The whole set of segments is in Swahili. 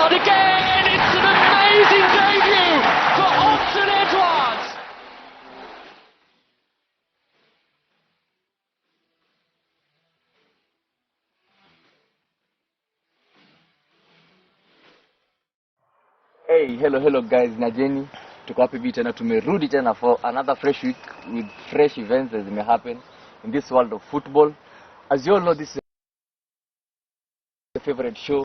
Edouard again. It's an amazing debut for Odsonne Edouard. Hey, hello hello guys, na Jenny tuko hapa hivi tena, tumerudi tena for another fresh week with fresh events that may happen in this world of football. As you all know, this is your favorite show,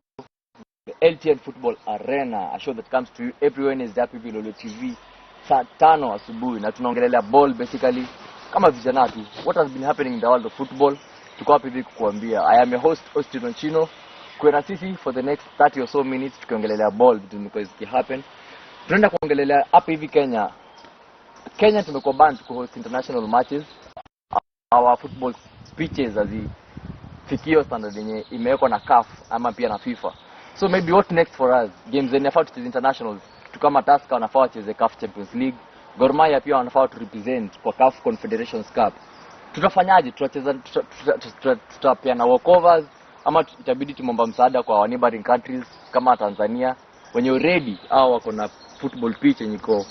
the LTN Football Arena, a show that comes to you every Wednesday hapa hivi Lolo TV saa tano asubuhi, na tunaongelelea ball basically kama vijana tu, what has been happening in the world of football. Tuko hapa hivi kukuambia. I am your host Austin Onchino, kuwe na sisi for the next 30 or so minutes tukiongelelea ball, vitu zimekuwa zikihappen. Tunaenda kuongelelea hapa hivi Kenya. Kenya tumekuwa banned kuhost international matches. Our football pitches hazifikio standard yenye imewekwa na CAF ama pia na FIFA. So maybe what next for us? Games zenye nafaa tucheze internationals, kitu kama Tusker wanafaa wacheze CAF Champions League, Gor Mahia pia wanafaa tu represent kwa CAF Confederations Cup. Tutafanyaje? Tutacheza, tutapeana walkovers ama itabidi tumomba msaada kwa our neighboring countries kama Tanzania wenye already au wako na football pitch yenye iko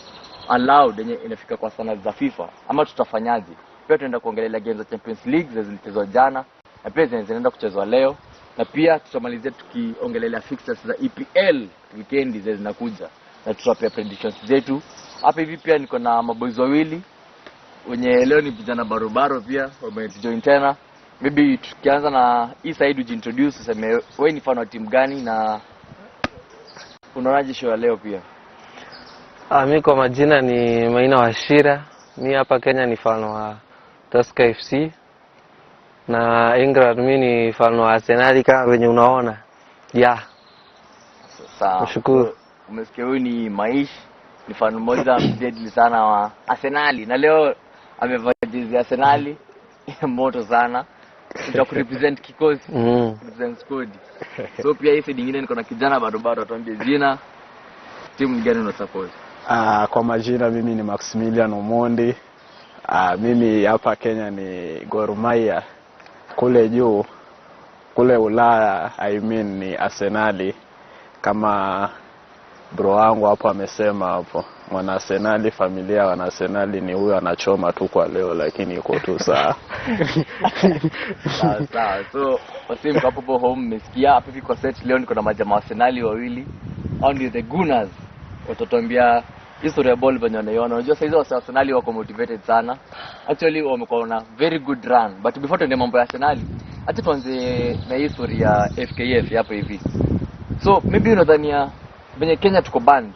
allowed yenye inafika kwa standards za FIFA, ama tutafanyaje? Pia tunaenda kuongelea games za Champions League zenye zilichezwa jana na pia zenye zinaenda kuchezwa leo, na pia tutamalizia tukiongelelea fixtures za EPL weekend zenye zinakuja na tutapea predictions zetu hapa hivi. Pia niko na maboys wawili wenye leo ni vijana barobaro pia wametujoin tena. Maybe tukianza na hii side, ujiintroduce, useme wewe ni fan wa timu gani na unaonaje show ya leo pia. Mi kwa majina ni Maina Wachira. Mi hapa Kenya ni fan wa Tusker FC na England mi ni fan wa Arsenal kama venye unaona. Yeah, Sawa. nashukuru. Umesikia, huyu ni Maish, ni fan mmoja mdeadly sana wa Arsenali na leo amevaa jezi ya Arsenali moto sana ndio kurepresent kikosi, represent squad. So pia hii side nyingine niko na kijana barobaro, atuambie jina, timu ni gani una support? Kwa majina mimi ni Maximilian Omondi. Mimi hapa Kenya ni Gor Mahia. Kule juu kule Ulaya I mean ni Arsenali, kama bro wangu hapo amesema hapo, mwana Arsenali, familia wana Arsenali ni huyo anachoma tu kwa leo, lakini iko tu sawa. Sawa sawa. So wasee mko hapo hapo home, mmesikia hapa hivi kwa set leo niko na majamaa wa Arsenali wawili. Hao ndio the Gunners. Watatuambia history ya ball venye wanaiona. Unajua saizi wase wa Arsenali wako motivated sana. Actually wamekuwa na very good run. But before tuende mambo ya Arsenali, acha tuanze na history ya FKF ya hapo hivi. So maybe unadhania venye Kenya tuko banned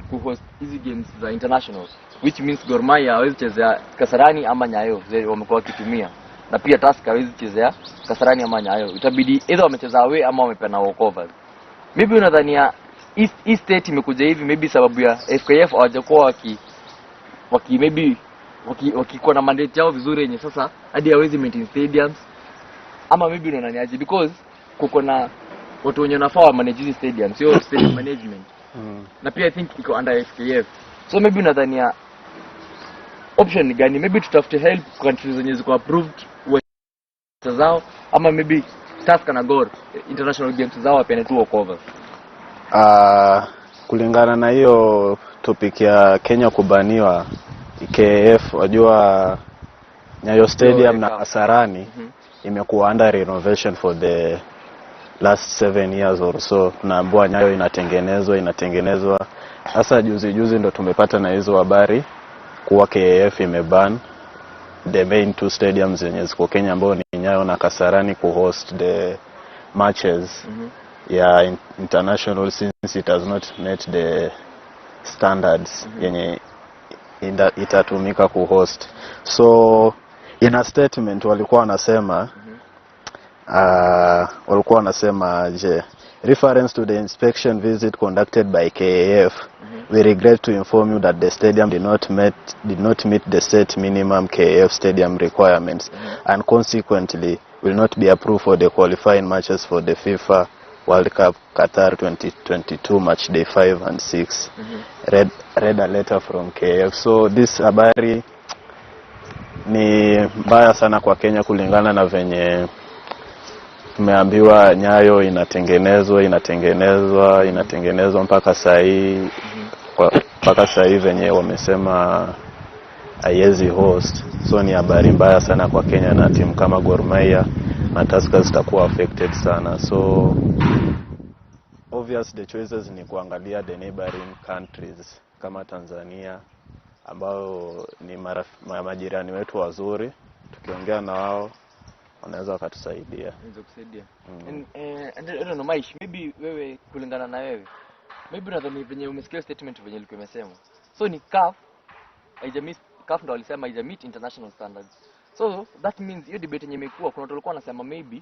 kuhost hizi games za internationals, which means Gor Mahia hawezi chezea Kasarani ama Nyayo zile wamekuwa wakitumia, na pia Tusker hawezi chezea Kasarani ama Nyayo, itabidi either wamecheza away ama wamepeana walkovers. Maybe unadhania hii state imekuja hivi maybe sababu ya FKF hawajakuwa waki waki maybe wakikuwa na mandate yao vizuri yenye sasa hadi hawezi maintain stadiums, ama maybe unaona ni aje? Because kuko na watu wenye wanafaa wa manage hizi stadiums, sio stadium management, na pia I think iko under FKF. So maybe unadhania option ni gani? Maybe tutafute help countries zenye ziko approved uwanja zao, ama maybe Tusker na Gor international games zao wapeane tu walkover. Kulingana na hiyo topic ya Kenya kubaniwa KAF, wajua Nyayo Stadium na CAF. Kasarani imekuwa under renovation for the last 7 years or so. Tunaambiwa Nyayo inatengenezwa inatengenezwa. Sasa juzi juzi ndo tumepata na hizo habari kuwa KAF imeban the main two stadiums zenye ziko Kenya ambao ni Nyayo na Kasarani kuhost the matches ya international since it has not met the standards yenye itatumika kuhost. So in a statement walikuwa wanasema je, "Reference to the inspection visit conducted by KAF, we regret to inform you that the stadium did not meet the set minimum KAF stadium requirements and consequently will not be approved for the qualifying matches for the FIFA World Cup Qatar 2022 match day 5 and 6." Read a letter from KAF. So this habari ni mbaya sana kwa Kenya kulingana na venye Tumeambiwa Nyayo inatengenezwa, inatengenezwa, inatengenezwa mpaka saa hii, mpaka saa hii venye wamesema haiwezi host. So ni habari mbaya sana kwa Kenya, na timu kama Gor Mahia na Tusker zitakuwa affected sana. So obvious the choices ni kuangalia the neighboring countries kama Tanzania, ambao ni majirani wetu wazuri. Tukiongea na wao wanaweza wakatusaidia. Inaweza kusaidia. And I don't know, Maish, maybe wewe, kulingana na wewe, maybe unadhani venye umesikia statement venye ilikuwa imesema. So ni CAF haijameet, CAF ndo walisema haijameet international standards. So that means hiyo debate yenye imekuwa, kuna watu walikuwa wanasema maybe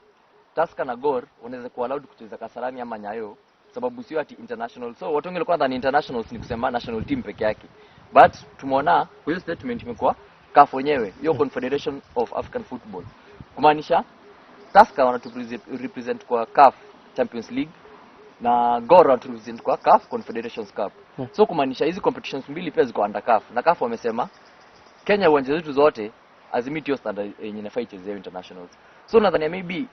Tusker na Gor wanaweza kuwa allowed kucheza Kasarani ama Nyayo sababu sio ati international. So watu wengi walikuwa wanadhani internationals ni kusema national team peke yake. But tumeona kwa hiyo statement imekuwa CAF wenyewe, hiyo Confederation of African Football. Kumaanisha Tusker wanatu represent kwa CAF Champions League na Gor wanatu represent kwa CAF Confederations Cup. So kumaanisha hizi competitions mbili pia ziko under CAF, na CAF wamesema Kenya uwanja zetu zote hazimeet hiyo standard yenye inafaa ichezewe internationals. So nadhani maybe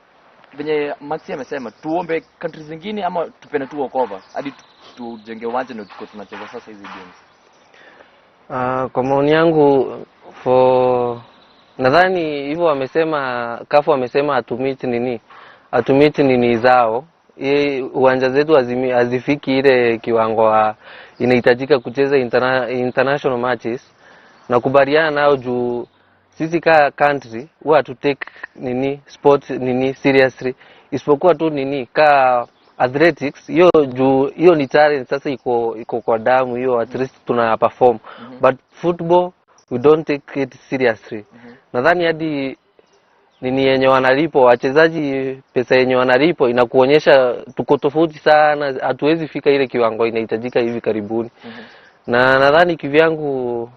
venye Maxi amesema, tuombe countries zingine ama tupende tu walkover hadi tujenge uwanja ndio tuko tunacheza sasa hizi games. Kwa maoni yangu, for nadhani hivyo wamesema, CAF wamesema hatumeet nini zao. Ye, uwanja zetu hazifiki ile kiwango inahitajika kucheza international matches. Nakubaliana nao juu sisi ka country huwa to take nini, sport nini, seriously, isipokuwa tu nini, ka athletics. Hiyo juu hiyo ni talent, sasa iko kwa damu hiyo, at least tuna perform. But football, we don't take it seriously. Nadhani hadi nini yenye wanalipo wachezaji, pesa yenye wanalipo inakuonyesha tuko tofauti sana, hatuwezi fika ile kiwango inahitajika hivi karibuni. Na nadhani kivyangu,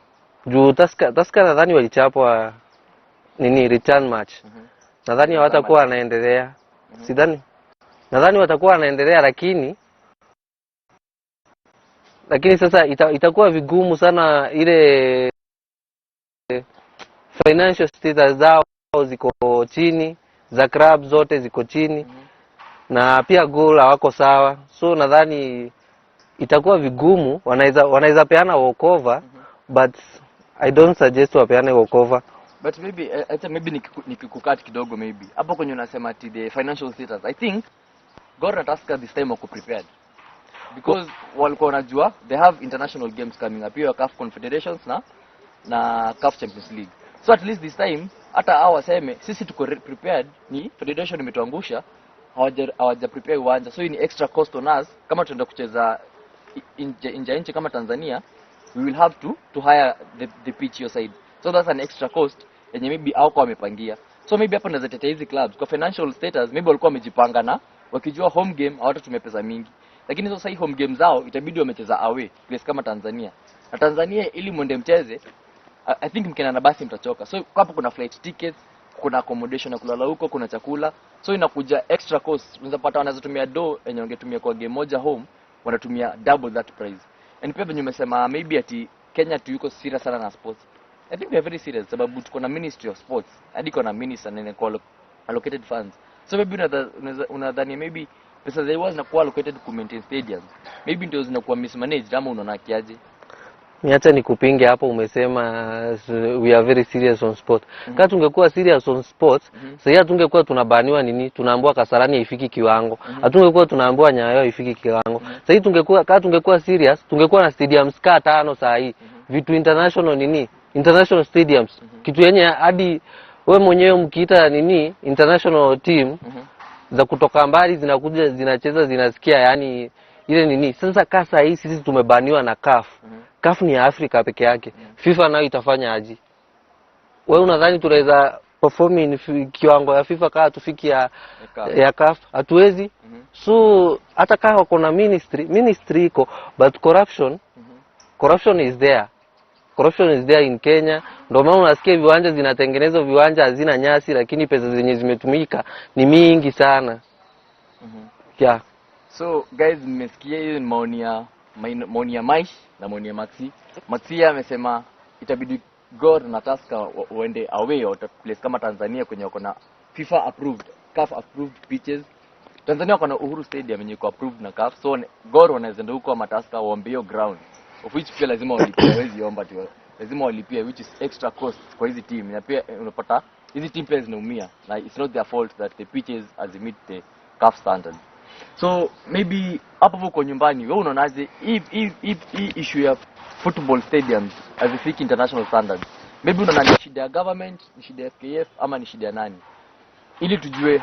juu Tusker nadhani walichapwa nini, return match, nadhani hawatakuwa wanaendelea. Sidhani, nadhani watakuwa wanaendelea, lakini sasa itakuwa vigumu sana. Ile financial status zao ziko chini, za club zote ziko chini, na pia Gor hawako sawa, so nadhani itakuwa vigumu. Wanaweza peana walkover, but I don't suggest wapeane walkover. But maybe hata maybe nikikukat kidogo, maybe hapo kwenye unasema ati the financial status, I think Gor na Tusker this time wako prepared because walikuwa wanajua they have international games coming up, hiyo ya CAF Confederations na CAF Champions League. So at least this time hata hao waseme sisi tuko prepared, ni federation imetuangusha, hawaja prepare uwanja, so hii ni extra cost on us. Kama tunaenda kucheza nje ya nchi kama Tanzania, we will have to hire the pitch your side, so that's an extra cost yenye maybe hawako wamepangia. So maybe hapo naweza tetea hizi clubs kwa financial status, maybe walikuwa wamejipanga na wakijua home game hawatatumia pesa mingi, lakini sasa hii home game zao itabidi wamecheza away place kama Tanzania, na Tanzania ili mwende mcheze, I think mkienda na basi mtachoka. So hapo kuna flight tickets, kuna accommodation ya kulala huko, kuna chakula, so inakuja extra cost. Unaweza pata wanaweza tumia do yenye wangetumia kwa game moja home, wanatumia double that price. And pia venye umesema maybe ati Kenya tuko serious sana na sports, I think we are very serious sababu tuko na Ministry of Sports, hadi iko na minister na inakuwa allocated funds. So maybe unadhani maybe pesa za huwa zinakuwa allocated ku maintain stadiums maybe ndio zinakuwa mismanaged, ama unaona kiaje? Niacha nikupinge hapo. Umesema we are very serious on sport. Kama tungekuwa serious on sports, sasa hatungekuwa tunabaniwa nini, tunaambiwa Kasarani haifiki kiwango. Hatungekuwa tunaambiwa Nyayo haifiki kiwango. Sasa hii tungekuwa, kama tungekuwa serious, tungekuwa na stadiums kaa tano saa hii. Vitu international nini? International stadiums. Kitu yenye hadi we mwenyewe mkiita nini, international team za kutoka mbali zinakuja, zinacheza, zinasikia yani ile nini. Sasa kaa saa hii sisi tumebaniwa na CAF. CAF ni ya Afrika peke yake. FIFA nayo itafanya aje? Wewe unadhani tunaweza perform in kiwango ya FIFA kaa tufiki ya CAF. Ya CAF? Hatuwezi. So hata kaa wako na ministry, ministry iko, but corruption is there. Corruption is there in Kenya. Ndio maana unasikia viwanja zinatengenezwa, viwanja hazina nyasi, lakini pesa zenye zimetumika ni mingi sana. Yeah. So guys, mmesikia hiyo ni maoni ya Maish na maoni ya Maxi. Maxi amesema itabidi Gor na Tusker waende away or place kama Tanzania kwenye wako na FIFA approved, CAF. CAF approved pitches. Tanzania wako na Uhuru Stadium yenye iko approved na CAF, so Gor wanaweza enda huko ama Tusker waombe hiyo ground, of which pia lazima walipie, hawezi omba tu, lazima walipie, which is extra cost kwa hizi team. Na pia unapata hizi team pia zinaumia, na it's not their fault that the pitches hazimeet the CAF standards. So maybe hapo uko nyumbani, wewe unaonaje hii issue ya football stadiums hazifiki international standards? Maybe unaona ni shida ya government, ni shida ya FKF, ama ni shida ya nani, ili tujue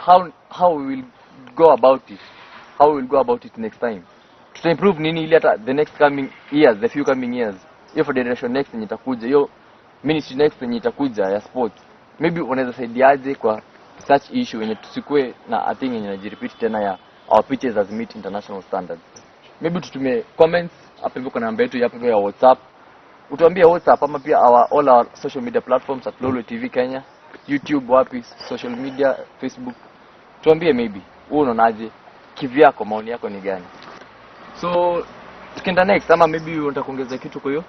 how we will go about it, how we will go about it next time, tuta improve nini ili hata the next coming years, the few coming years, hiyo federation next yenye itakuja, hiyo ministry next yenye itakuja ya sports, maybe unaweza saidiaje kwa such issue yenye tusikue na a thing yenye inajirepeat tena ya our pitches hazimeet international standards? Maybe tutumie comments hapo hivyo kwa namba yetu hapo hivyo ya WhatsApp, utuambie WhatsApp, ama pia all our social media platforms at Lolo TV Kenya, YouTube, wapi, social media, Facebook. Tuambie maybe wewe unaonaje kivyako, maoni yako ni gani? So tukienda next, ama maybe unataka kuongeza kitu kwa hiyo?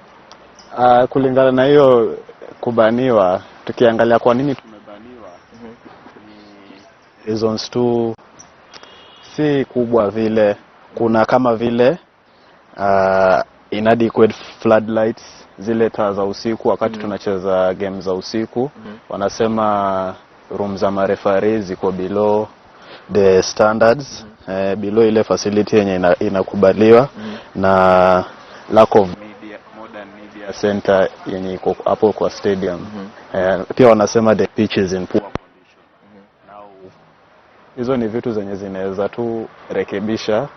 Kulingana na hiyo kubaniwa, tukiangalia kwa nini tumebaniwa, ni reasons tu si kubwa vile. Kuna kama vile inadequate floodlights, zile taa za usiku wakati tunacheza game za usiku. Wanasema room za marefari ziko below the standards, below ile facility yenye inakubaliwa, na lack of media, modern media center yenye iko hapo kwa stadium. Pia wanasema the pitch is in poor condition. Now hizo ni vitu zenye zinaweza tu rekebisha.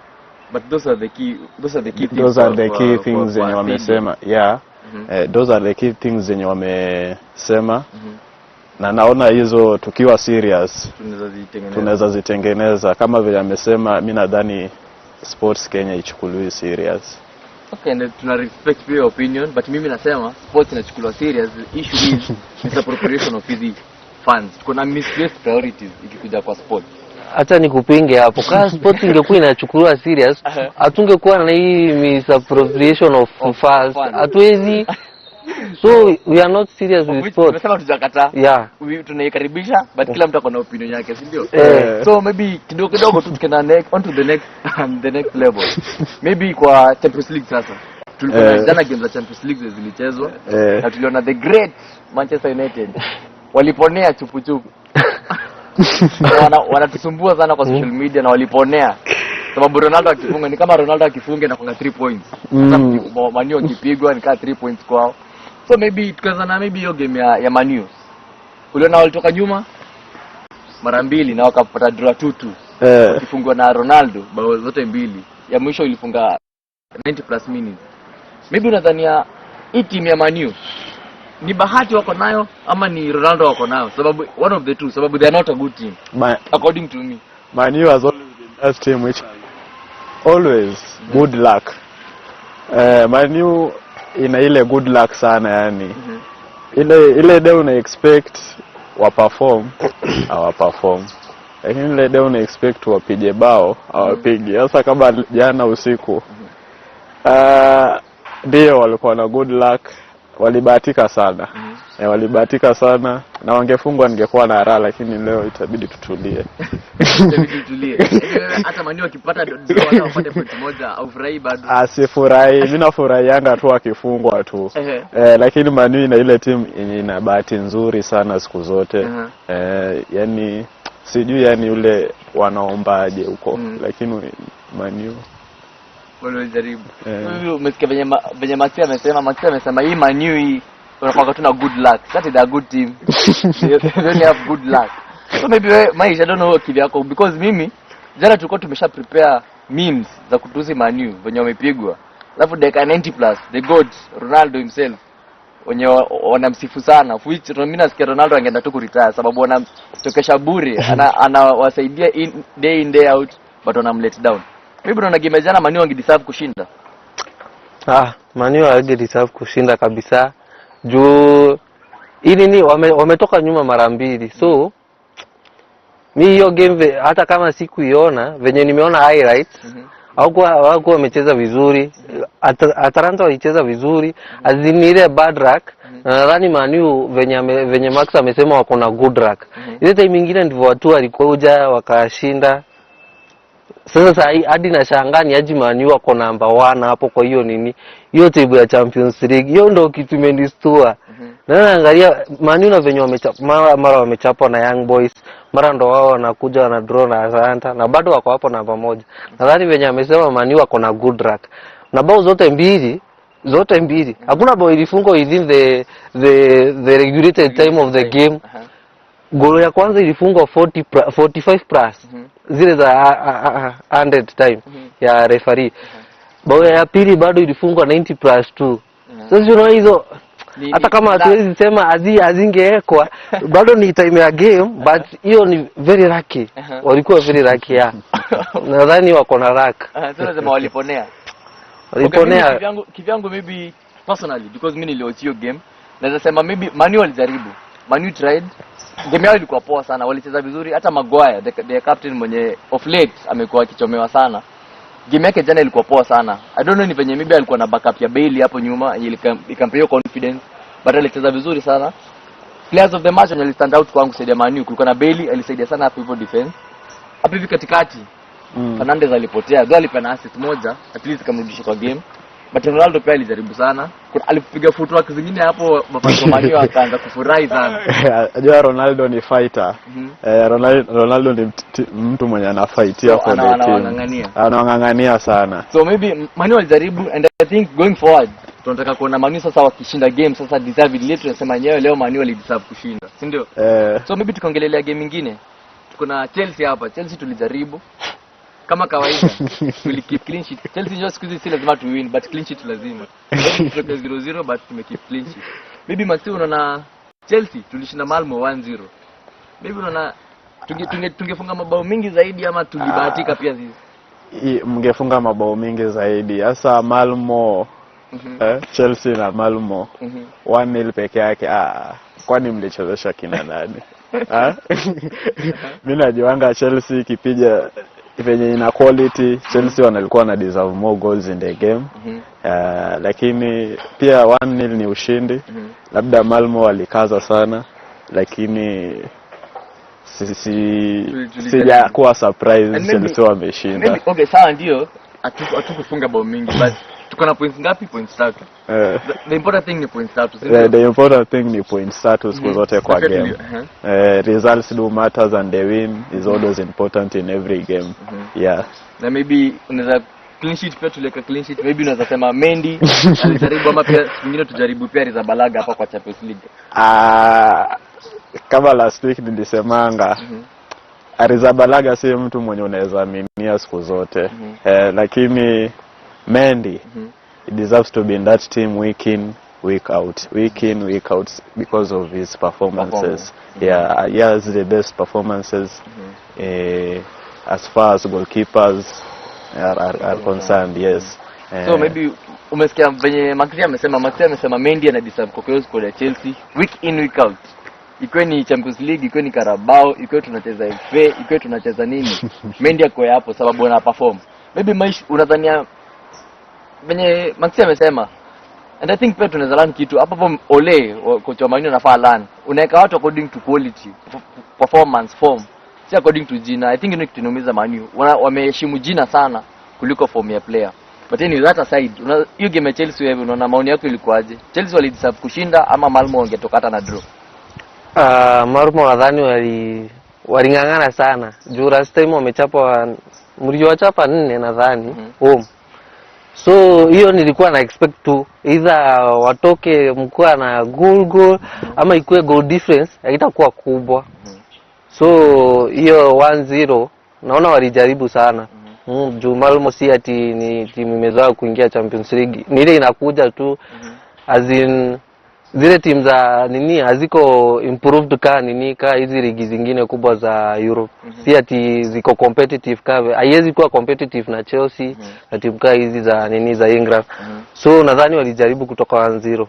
But those are the key things. Those are the key things kwa zenye stadium. Wamesema, yeah. Those are the key things zenye wamesema, na naona hizo tukiwa serious tunaweza zitengeneza. Tunaweza zitengeneza kama vile amesema. Mi nadhani sports Kenya ichukuliwi serious. Okay, and tuna respect your opinion, but mimi nasema sports inachukuliwa serious. The issue is misappropriation of hizi funds. Kuna misplaced priorities ikikuja kwa sports. Acha nikupinge hapo. Kama sport ingekuwa inachukuliwa serious, hatungekuwa na hii misappropriation of Of funds. Funds. Hatuwezi. So we are not serious Of with which sport. tumesema tujakataa. Yeah. Tunaikaribisha, but kila mtu ako na opinion yake, si ndio? Eh. So maybe kidogo kidogo tu tukienda next, on to the next level. Maybe kwa Champions League sasa. Tulikuwa na jana game za Champions League zilichezwa na tuliona the great Manchester United waliponea chupuchupu. Na wanatusumbua sana kwa social media, na waliponea sababu Ronaldo akifunga ni kama Ronaldo akifunga inafunga 3 points. Sasa Man U akipigwa ni kama 3 points kwao. So maybe tukaanza na maybe hiyo game ya Man U. Uliona walitoka nyuma mara mbili na wakapata draw 2-2 wakifungwa na Ronaldo bao zote mbili. Ya mwisho ilifunga 90 plus minutes. Maybe unadhania hii team ya Man U ni bahati wako nayo ama ni Ronaldo wako nayo? Sababu one of the two, sababu they are not a good team according to me. Man U has always been that team which has always good luck. Man U ina ile good luck sana, yani ile day una expect wa perform, hawa perform, lakini ile day una expect wapige bao, hawapigi. Sasa kama jana usiku, ndio walikuwa na good luck, walibahatika sana. Walibahatika sana, na wangefungwa ningekuwa na raha, lakini leo itabidi tutulie. Itabidi tutulie. Hata Man U wakipata draw, hata wapate point moja, aufurahi bado? Asifurahi, mi nafurahianga tu akifungwa tu. Lakini Man U ina ile timu yenye ina bahati nzuri sana siku zote. Yani sijui yani yule wanaombaje huko, lakini Man U Walijaribu. Eh. Wewe umesikia venye Maxi amesema? Maxi amesema hii Man U hii unakuwa tu na good luck. That is a good team. They only have good luck. So maybe wewe Maisha, I don't know akili yako, because mimi jana tulikuwa tumesha prepare memes za kutusi Man U venye wamepigwa. Alafu dakika 90 plus, the god Ronaldo himself, wenye wanamsifu sana, of which mimi nasikia Ronaldo angeenda tu kuretire sababu wanamchokesha bure, anawasaidia in day out, but wanamlet down. Maybe unaona game ya jana Man U wangedeserve kushinda? Ah, Man U hawange kushinda kabisa juu hii nini wametoka nyuma mara mbili. So mi hiyo game hata kama sikuiona, venye nimeona highlights. Hawakuwa wamecheza vizuri. Atalanta walicheza vizuri. As in ile bad luck. Na nadhani Man U venye Max amesema wako na good luck. Ile time ingine ndivyo watu walikuja wakashinda. Sasa saa hii hadi nashangaa ni aje Man U wako namba 1 hapo kwa hiyo nini, hiyo table ya Champions League. Hiyo ndio kitu imenistua. Na naangalia Man U na venye wamechapa, mara wamechapwa na Young Boys, mara ndo wao wanakuja wana draw na Atalanta na bado wako hapo namba 1. Nadhani venye amesema Man U wako na good luck. Na bao zote mbili. Hakuna bao ilifungwa within the regulated time of the game. Golo ya kwanza ilifungwa 40 45 plus zile za 100 time ya referee. Bao ya pili bado ilifungwa 90 plus 2. Sasa unaona hizo hata kama hatuwezi sema hazingewekwa, bado ni time ya game, but hiyo ni very lucky. Walikuwa very lucky, yeah. Nadhani wako na luck. Sasa nasema waliponea. Waliponea. Okay, mimi kivyangu maybe personally, because mimi niliwatch hiyo game, naweza sema maybe Manu walijaribu. Manu tried. Game yao ilikuwa poa sana, walicheza vizuri. Hata Maguire, the captain mwenye of late amekuwa akichomewa sana. Game yake jana ilikuwa poa sana. I don't know ni venye maybe alikuwa na backup ya Bailly hapo nyuma yenye ikampea hiyo confidence, but alicheza vizuri sana. Players of the match wenye stand out kwangu kusaidia Manu, kulikuwa na Bailly, alisaidia sana hapo hivyo defense. Hapo hivi katikati Fernandes alipotea, though alipeana assist moja, at least ikamrudisha kwa game. But Ronaldo pia alijaribu sana. Alipiga footwork zingine hapo, mafans wa Man U akaanza kufurahi sana. Najua Ronaldo ni fighter. Eh, Ronaldo ni mtu mwenye anafightia So, for the team. Anawang'ang'ania. Anawang'ang'ania sana. So maybe Manu walijaribu, and I think going forward tunataka kuona Manu sasa wakishinda game sasa deservedly, tunasema yenyewe leo Manu walideserve kushinda. Si ndio? Eh. So maybe tukaongelelea game nyingine. Tuko na Chelsea hapa. Chelsea tulijaribu kama kawaida, tuli keep clean sheet. Chelsea ndio siku hizi si lazima tu win, but clean sheet lazima. Tutoke 0-0, but tume keep clean sheet. Maybe Maxi, unaona Chelsea tulishinda Malmo 1-0. Maybe unaona tungefunga mabao mingi zaidi ama tulibahatika pia sisi? Mngefunga mabao mingi zaidi, hasa Malmo. Chelsea na Malmo 1-0 peke yake. Ah, kwani mlichezesha kina nani? Ah? Mi najuanga Chelsea ikipiga venye ina quality, Chelsea wanalikuwa na deserve more goals in the game. Lakini pia 1-0 ni ushindi. Labda Malmo walikaza sana, lakini si, sijakuwa surprise And Chelsea wameshinda. Maybe, okay, sawa, ndio hatukufunga bao mingi, but tuko na points ngapi? Points 3. The important thing ni points 3, si ndio? The important thing ni points 3 siku zote kwa game. Results do matters and the win is always important in every game. Yeah. Na maybe unaweza clean sheet pia, tuliweka clean sheet. Maybe unaweza sema Mendy alijaribu ama pia siku nyingine tujaribu pia Arrizabalaga hapa kwa Champions League? Ah, kama last week nilisemanga, Arrizabalaga si mtu mwenye unaweza aminia siku zote. Lakini Mendy, he deserves to be in that team week in, week out, week in, week out, because of his performances. Performance. Yeah, he has the best performances as far as goalkeepers are concerned, yes. So maybe umesikia venye Maxi amesema. Maxi amesema Mendy ana deserve kwa hiyo squad ya Chelsea week in, week out. Ikiwe ni Champions League, ikiwe ni Carabao, ikiwe tunacheza FA, ikiwe tunacheza nini, Mendy ako hapo sababu ana perform. Maybe Maish, unadhania venye Maxi amesema, and I think pia tunaweza learn kitu hapo hapo. Ole kocha wa Man U anafaa learn. Unaweka watu according to quality, performance, form, si according to jina. I think ndio kitu inaumiza Man U. Wameheshimu jina sana kuliko form ya player. But anyway, that aside, hiyo game ya Chelsea, wewe unaona maoni yako ilikuwaje? Chelsea walideserve kushinda ama Malmo wangetoka hata na draw? Malmo nadhani waling'ang'ana sana juu last time wamechapa, mliwachapa 4 nadhani home, so hiyo nilikuwa na expect tu either watoke mkuwa na goal goal ama ikuwe goal difference haitakuwa kubwa. So hiyo 1-0 naona walijaribu sana. Juu Malmo si ati ni timu imezoea kuingia Champions League, ni ile inakuja tu, as in zile timu za nini haziko improved ka nini, ka hizi ligi zingine kubwa za Europe. Si ati ziko competitive, ka haiwezi kuwa competitive na Chelsea na timu kaa hizi za nini za England. So nadhani walijaribu kutoka 1-0.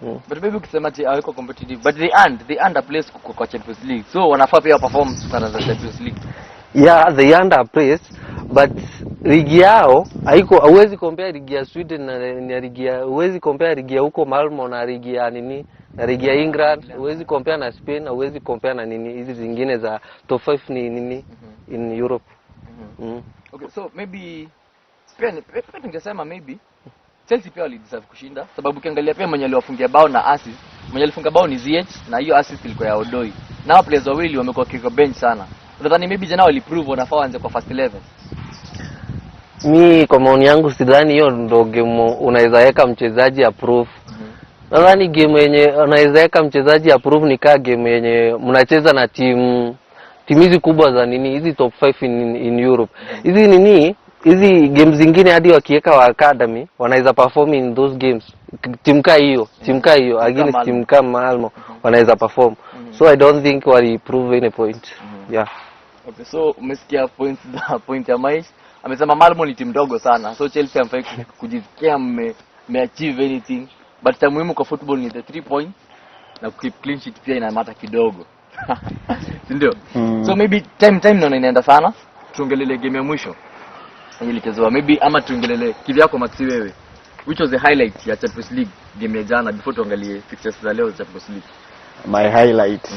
But maybe ukisema ati hawako competitive, but they earned a place kwa Champions League, so wanafaa pia perform sana za Champions League. Yeah, they earned a place, But ligi yao haiko, hauwezi compare ligi ya Sweden na ligi ya, huwezi compare ligi ya huko Malmo na ligi ya nini na ligi ya England, huwezi compare na Spain, huwezi compare na nini hizi zingine za top 5 ni nini in Europe. Okay, so maybe pia tungesema maybe Chelsea pia walideserve kushinda, sababu ukiangalia pia mwenye aliwafungia bao na assist, mwenye alifunga bao ni Ziyech na hiyo assist ilikuwa ya Odoi. Na hao players wawili wamekuwa kiko bench sana. Unadhani maybe jana waliprove wanafaa waanze kwa first 11? Mi kwa maoni yangu sidhani hiyo ndo game unaweza weka mchezaji aprove. Nadhani game yenye unaweza weka mchezaji aprove ni kaa game yenye mnacheza na timu hizi kubwa za nini hizi top 5 in Europe. Hizi nini hizi game zingine hadi wakiweka wa academy wanaweza perform in those games. Timu kaa hiyo against Malmo. Timu kama Malmo wanaweza perform. So I don't think wali prove any point. Yeah. Okay, so umesikia points za point ya Maish. Amesema Malmo ni timu ndogo sana. So Chelsea hamfai kujisikia mme achieve anything. But cha muhimu kwa football ni the 3 points na keep clean sheet pia ina matter kidogo. Si ndio? Mm. So maybe time naona inaenda sana. Tuongelele game ya mwisho yenye ilichezewa. Maybe ama tuongelele kivyako, Maxi, wewe. Which was the highlight ya Champions League game ya jana before tuangalie fixtures za leo za Champions League? My highlight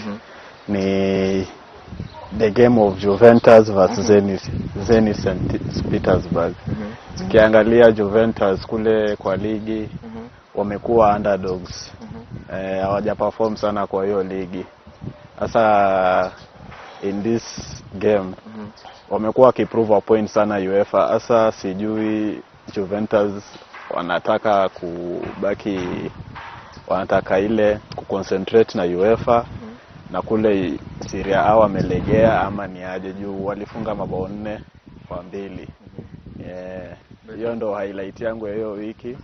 ni the game of Juventus versus Zenit St. Petersburg. Ukiangalia Juventus kule kwa ligi wamekuwa underdogs, hawaja perform sana kwa hiyo ligi. Sasa in this game wamekuwa wakiprove a point sana UEFA. Sasa sijui Juventus wanataka kubaki, wanataka ile kuconcentrate na UEFA na kule Serie A wamelegea ama ni aje, juu walifunga mabao 4-2. Hiyo ndo highlight yangu ya hiyo wiki.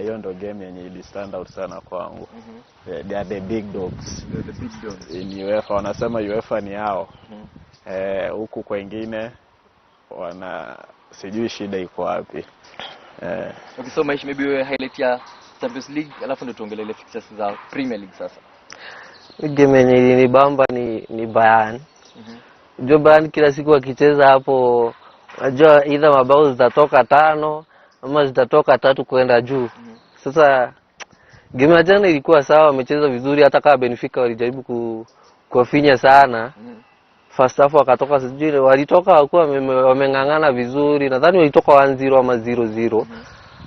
Hiyo ndo game yenye ili stand out sana kwangu. They are the big dogs The big dogs. In UEFA. Wanasema UEFA ni yao. Huku kwengine wana sijui shida iko wapi. Okay, so Maish, maybe wewe highlight ya Champions League alafu ndio tuongelele fixtures za Premier League sasa. Game yenye ilinibamba ni Bayern. Unajua Bayern kila siku wakicheza hapo, unajua either mabao zitatoka tano ama zitatoka tatu kwenda juu. Sasa game ya jana ilikuwa sawa, wamecheza vizuri, hata kama Benfica walijaribu kuwafinya sana. First half wakatoka, sijui walitoka wakuwa wameng'ang'ana vizuri, nadhani walitoka 1-0 ama 0-0.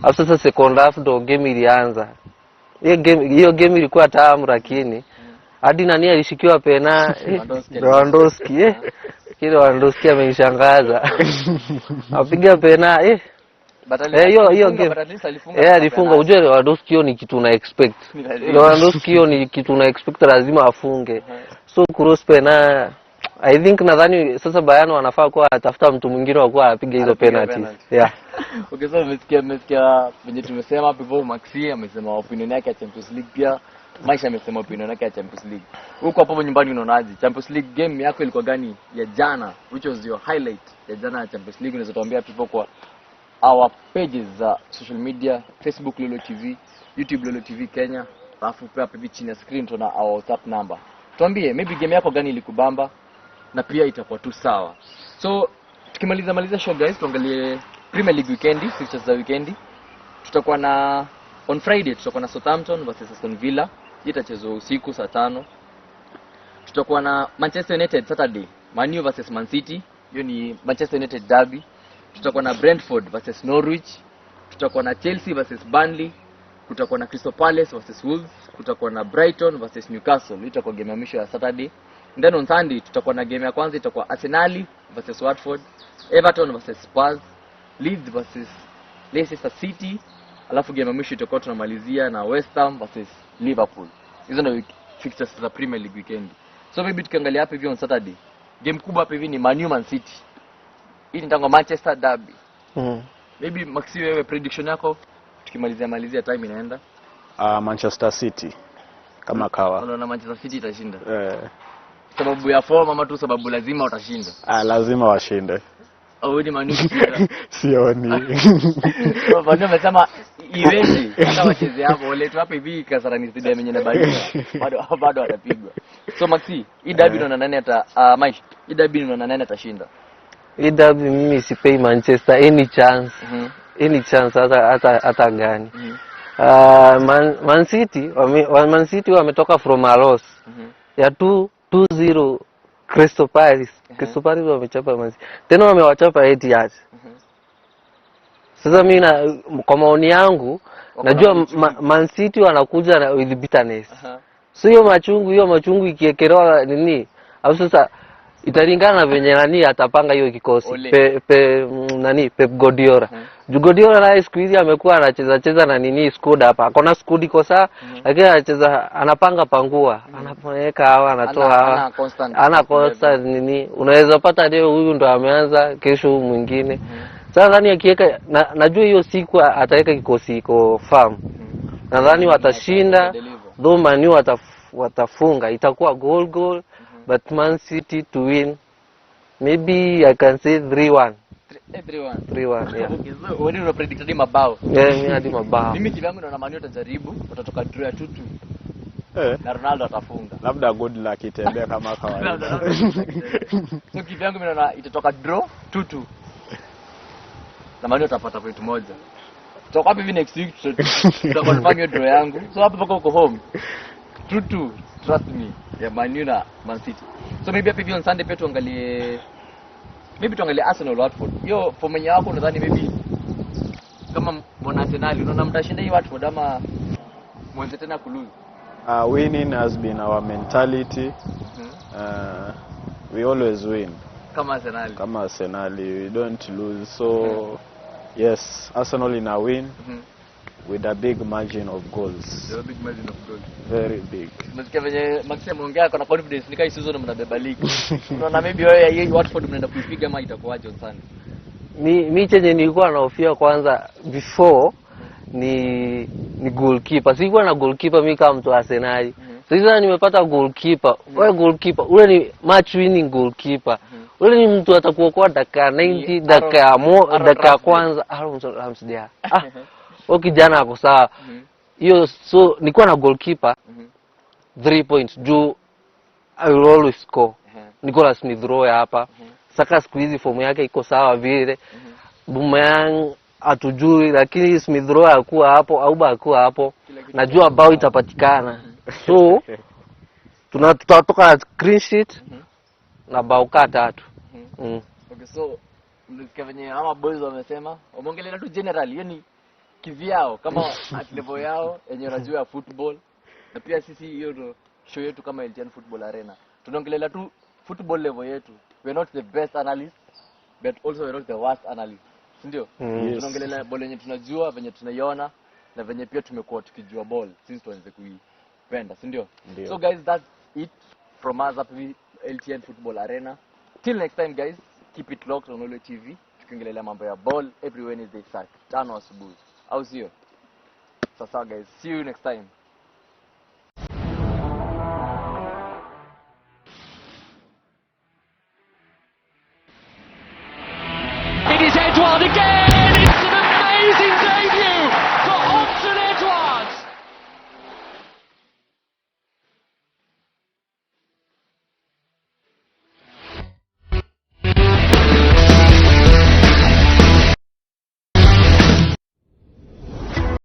Alafu sasa second half ndo game ilianza. Hiyo game ilikuwa tamu, lakini hadi nani alishikiwa pena, Lewandowski. Lewandowski, eh. Kile Lewandowski amenishangaza. Apiga pena. But Eh, hiyo hiyo alifunga, game. but at least alifunga Eh, alifunga. penalty. Ujue Lewandowski hiyo ni kitu una expect. Ni lazima. Lewandowski hiyo ni kitu una expect lazima afunge. So cross pena, I think nadhani sasa Bayern wanafaa kuwa atafuta mtu mwingine wa kuwa anapiga hizo Anapiga penalties. penalty. Yeah. Okay, so umesikia venye tumesema hapo hivyo. Maxi amesema opinion yake ya Champions League, pia Maisha amesema opinion yake ya Champions League. Huko hapo nyumbani unaonaje? Champions League game yako ilikuwa gani ya jana? Which was your highlight ya jana ya Champions League? Unaweza tuambia hapo kwa our pages za social media, Facebook Lolo TV, YouTube Lolo TV Kenya, alafu pia hapo hivi chini ya screen tuna our WhatsApp number. Tuambie maybe game yako gani ilikubamba na pia itakuwa tu sawa. So tukimaliza maliza show, guys, tuangalie Premier League weekend, fixtures za weekend. Tutakuwa na on Friday tutakuwa na Southampton versus Aston Villa. Hii itachezwa usiku saa 5. Tutakuwa na Manchester United Saturday, Man U versus Man City. Hiyo ni Manchester United derby. Tutakuwa na Brentford versus Norwich. Tutakuwa na Chelsea versus Burnley. Kutakuwa na Crystal Palace versus Wolves. Kutakuwa na Brighton versus Newcastle. Hii itakuwa game ya mwisho ya Saturday. And then on Sunday tutakuwa na game ya kwanza itakuwa Arsenal versus Watford, Everton versus Spurs, Leeds versus Leicester City. Alafu game ya mwisho itakuwa tunamalizia na West Ham versus Liverpool. Hizo ndio fixtures za Premier League weekend. So maybe tukiangalia hapa hivi on Saturday, game kubwa hapa hivi ni Man U Man City. Hii ni tango Manchester derby. Maybe Maxi, wewe prediction yako tukimalizia malizia, time inaenda. Manchester City kama kawa. Unaona Manchester City itashinda? Eh, Sababu ya form ama tu sababu lazima watashinda? Lazima washinde. Au ni Man U kushinda? Sioni. Man U amesema iweje hata wacheze hapo waletwe hapa hivi Kasarani Stadium yenye inabarika bado watapigwa. So Maxi, hii derby unaona nani ata Mike, hii derby unaona nani atashinda? Hii derby mimi sipei Manchester any chance. Any chance hata gani. Man City Man City wametoka from a loss ya 2-0 Crystal Palace. Crystal Palace wamechapa Man City. Tena wamewachapa Etihad. Sasa mimi kwa maoni yangu Wako na najua machungu. Man City wanakuja na with bitterness. So hiyo machungu ikiekelewa nini? Au sasa italingana na venye nani atapanga hiyo kikosi. Ole. Nani, Pep Guardiola. Juu Guardiola naye siku hizi amekuwa anacheza cheza na nini squad hapa. Akona squad iko sawa, lakini anacheza, anapanga pangua, anapoweka hawa, anatoa hawa. Ana constant. Ana constant nini. Unaweza pata leo huyu ndo ameanza, kesho huyu mwingine. Sasa nadhani akiweka najua hiyo siku ataweka kikosi iko firm. Nadhani watashinda, Deliver. Though Man U watafunga, itakuwa goal goal, but Man City to win, maybe I can say 3-1. 3-1. 3-1, yeah. Okay, so wewe una predict hadi mabao. Yeah, mimi hadi mabao. Mimi kivyangu naona Man U watajaribu, watatoka draw ya 2-2 na Ronaldo atafunga. Labda good luck itembee kama kawaida. So kivyangu mimi naona itatoka draw 2-2. Na Man U watapata point moja. Tutakuwa hapa hivi next week, tuta confirm hiyo draw yangu. So hapo mpaka uko home. 2-2, trust me. Ya Man U na Man City. So maybe hapa hivi on Sunday pia tuangalie Arsenal Watford. Hiyo form yenye wako, unadhani maybe kama mwana Arsenal unaona mtashinda hii Watford ama mwanze tena kulose? Winning has been our mentality. We always win. Kama Arsenal. Kama Arsenal, we don't lose. So yes, Arsenal in a win with a big margin of goals. The big margin of goals. Very big. Umesikia venye Maxi ameongea, kuna confidence ni kama season mnabeba league. Unaona maybe wewe hii Watford mnaenda kuipiga ama itakuwaje on Sunday? Mi chenye nilikuwa nahofia kwanza before ni goalkeeper. Sikuwa na goalkeeper mi kama mtu wa Arsenal. Sasa nimepata goalkeeper. Wewe goalkeeper, ule ni match winning goalkeeper. Ule ni mtu atakuokoa dakika 90, Ni dakika ya Aaron dakika ya Ramsdale. kwanza, Aaron Ramsdale. Ah, huyo kijana ako sawa. Hiyo, so nilikuwa na goalkeeper, 3 points juu I will always score. Nicolas Smith Rowe hapa. Saka siku hizi fomu yake iko sawa vile. Aubameyang hatujui, lakini Smith Rowe akuwa hapo, Auba akuwa hapo. Kila kitu. Najua bao itapatikana. So tutatoka na clean sheet na bao kaa tatu. Okay, so mlisikia venye ama boys wamesema, wameongelea tu general, hiyo ni kivyao kama at level yao yenye wanajua ya football, na pia sisi hiyo ndo show yetu kama LTN Football Arena. Tunaongelea tu football level yetu. We are not the best analysts, but also we are not the worst analysts. Si ndio? Mm. Yes. Tunaongelea ball yenye tunajua, venye tunaiona na venye pia tumekuwa tukijua ball since tuanze kuipenda, si ndio? Ndio. So guys, that's it from us up hivi LTN Football Arena. Till next time guys, keep it locked on Olo TV. Tukiongelea mambo ya ball every Wednesday saa 5 asubuhi. Au sio? Sasa guys, see you next time. It is Edouard again!